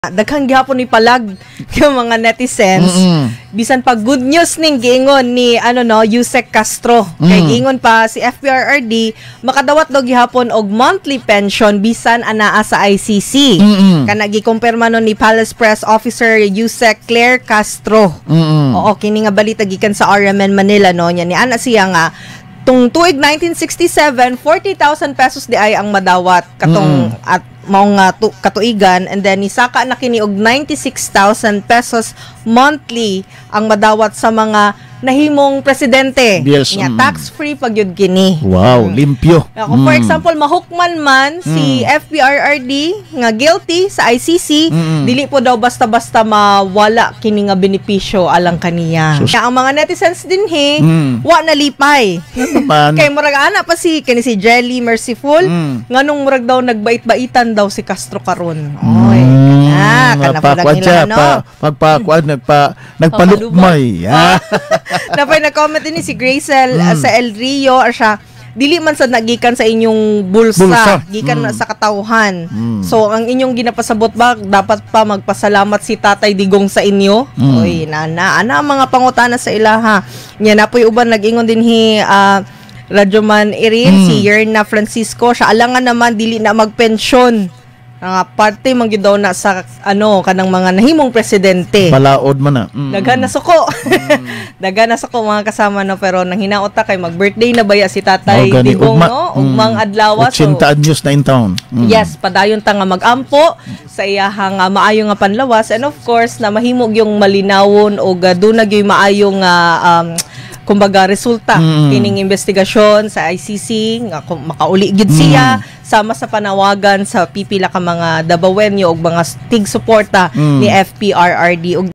Daghan gihapon ni palag yung mga netizens. Bisan pa good news ning giingon ni ano no, Usec Castro. Kay giingon pa si FPRRD makadawat daw gihapon og monthly pension bisan anaa sa ICC. Kana gikumpirma nun ni Palace Press Officer Usec Claire Castro. Oo, kini nga balita gikan sa RMN Manila no, nya ni ana siya nga tung tuig 1967, 40,000 pesos di ay ang madawat katong at mao nga katuigan, and then nisaka na kini og 96,000 pesos monthly ang madawat sa mga nahimong presidente. Nya, tax free pag yun kini. Wow, limpyo. Kung for example, mahukman man si FPRRD nga guilty sa ICC, dili po daw basta-basta mawala kini nga benepisyo alang kaniya. Sus. Kaya ang mga netizens dinhi, wa nalipay. Ano naman? Kay murag ana pa si kini si Jelly Merciful, nganong murag daw nagbait-baitan daw si Castro karon. Oy, kana kana po lang Pakuan nila siya, no. pa, pagpakuan, nagpalukmay. Ah. Napay nag-comment din ni si Gracel sa El Rio or siya dili man sa nagikan sa inyong bulsa, Bulsa. Gikan na sa katawhan. So ang inyong ginapasabot ba dapat pa magpasalamat si Tatay Digong sa inyo? Oy, nana, ana ang mga pangutana sa ilaha. Nya napoy uban nag-ingon dinhi Radyoman Irene, si Yerna Francisco, siya alangan naman dili na magpensyon. Nga parte man gyud daw na sa ano kanang mga nahimong presidente. Balaod man na. Daghan na suko. Daghan na suko, mga kasama no, pero nang hinaot ta kay mag-birthday na baya si Tatay Oh, gani, Digong ugma. no, ugmang adlaw, so 80 anyos na in town. Yes, padayon ta nga magampo sa iyahang maayo nga panlawas and of course na mahimo yung malinawon og duna gyud maayo nga kumbaga resulta kining investigasyon sa ICC nga kung makauli gyud siya, sama sa panawagan sa pipila ka mga Dabawenyo og mga tig suporta ni FPRRD og